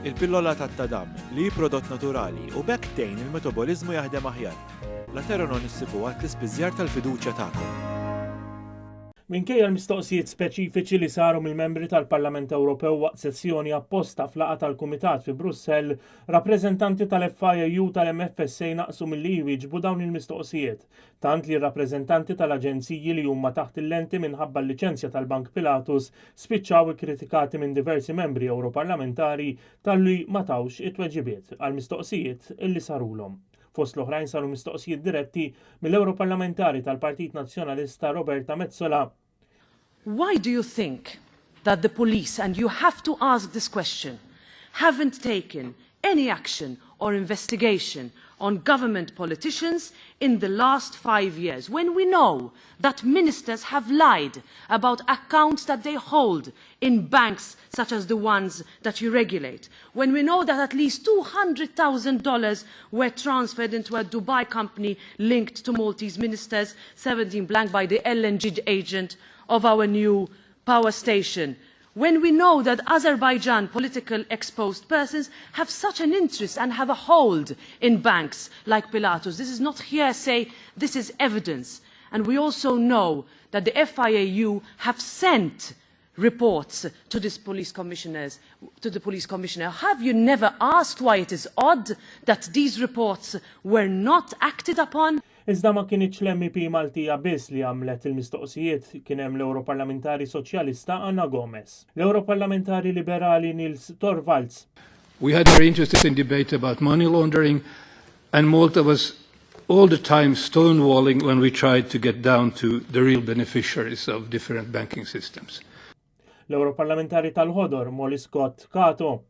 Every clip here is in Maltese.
Il-pillola tat-tadam, li hi prodott naturali u b'hekk tgħin il-metaboliżmu jaħdem aħjar. L-Ateronon issibuha għand l-ispiżjar tal-fiduċja tagħkom. Minkejja l-mistoqsijiet speċifiċi li saru mill-membri tal-Parlament Ewropew waqt sessjoni apposta f'laqgħa tal-Kumitat fi Brussell, rappreżentanti tal-FIAU tal-MFSA naqsu milli jwieġbu dawn il-mistoqsijiet. Tant li r-rappreżentanti tal-aġenziji li huma taħt il-lenti minħabba l-liċenzja tal-Bank Pilatus spiċċaw ikkritikati minn diversi membri Ewroparlamentari talli ma tawx it-tweġibiet għall-mistoqsijiet li sarulhom. Fost l-oħrajn saru mistoqsijiet diretti mill-Ewroparlamentari tal-Partit Nazzjonalista Roberta Metsola. Why do you think that the police, and you have to ask this question, haven't taken any action or investigation on government politicians in the last 5 years, when we know that ministers have lied about accounts that they hold in banks such as the ones that you regulate, when we know that at least $200,000 were transferred into a Dubai company linked to Maltese ministers, 17 blank, by the LNG agent of our new power station, when we know that Azerbaijan political exposed persons have such an interest and have a hold in banks like Pilatus. This is not hearsay, this is evidence. And we also know that the FIAU have sent reports to this police commissioners, to the police commissioner. Have you never asked why it is odd that these reports were not acted upon? Iżda ma kinitx l-MEP Maltija biss li għamlet il-mistoqsijiet, kien hemm l-Ewroparlamentari Soċjalista Ana Gomes, l-Ewroparlamentari Liberali Nils Torvalds. We had a very interesting debate about money laundering, and Malta was all the time stonewalling when we tried to get down to the real beneficiaries of different banking systems. L-Ewroparlamentari tal-Ħodor Molly Scott Cato.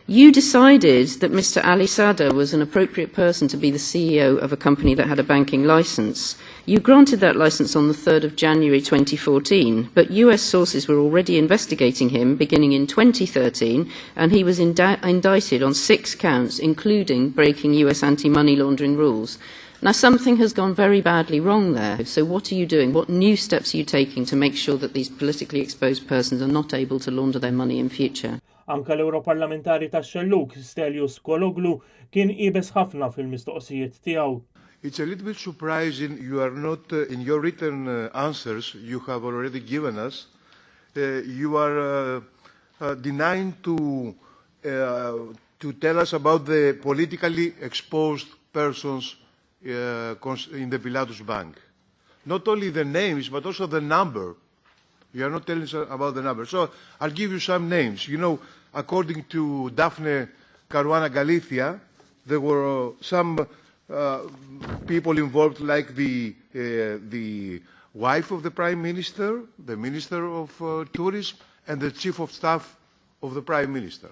You decided that Mr. Ali Sada was an appropriate person to be the CEO of a company that had a banking license. You granted that license on the 3rd of January 2014, but US sources were already investigating him beginning in 2013, and he was indicted on 6 counts, including breaking US anti-money laundering rules. Now, something has gone very badly wrong there. So what are you doing? What new steps are you taking to make sure that these politically exposed persons are not able to launder their money in future? Anka l-Ewroparlamentari tax-Xellug, Stelios Kouloglou, kien iebes ħafna fil-mistoqsijiet tiegħu. It's a little bit surprising you are not, in your written answers you have already given us, you are denying to tell us about the politically exposed persons in the Pilatus Bank. Not only the names, but also the number. You are not telling us about the number. So I'll give you some names. According to Daphne Caruana Galizia, there were some people involved, like the wife of the Prime Minister, the Minister of Tourism, and the Chief of Staff of the Prime Minister.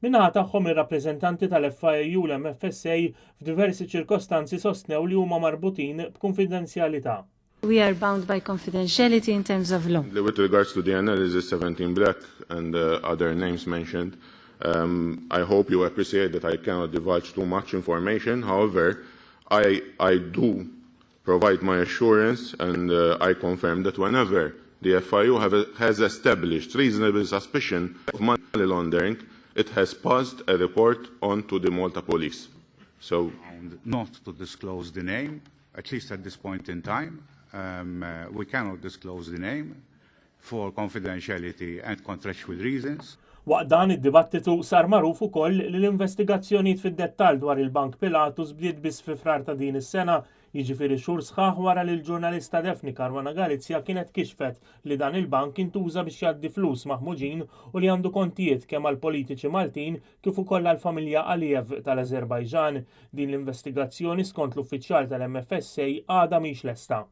Min-naħa tagħhom ir-rappreżentanti tal-FIAU l-MFSA f'diversi ċirkostanzi sostnew li huma marbutin b'konfidenzjalità. We are bound by confidentiality in terms of law. With regards to the analysis, 17 Black and other names mentioned, I hope you appreciate that I cannot divulge too much information. However, I do provide my assurance and I confirm that whenever the FIU has established reasonable suspicion of money laundering, it has passed a report on to the Malta Police. So, not to disclose the name, at least at this point in time. We cannot disclose the name for confidentiality and contractual reasons. Waqt dan id-dibattitu sar magħruf ukoll li l-investigazzjonijiet fid-dettall dwar il-Bank Pilatus bdiet biss fi Frar ta' din is-sena, jiġifieri xhur sħaħ wara li l-ġurnalista Daphne Caruana Galizia kienet kixfet li dan il-bank intuża biex jgħaddi flus maħmuġin u li għandu kontijiet kemm għal politiċi Maltin kif ukoll għal familja Aliyev tal-Azerbajġan. Din l-investigazzjoni skont l-uffiċjal tal-MFSA għadha mhix lesta.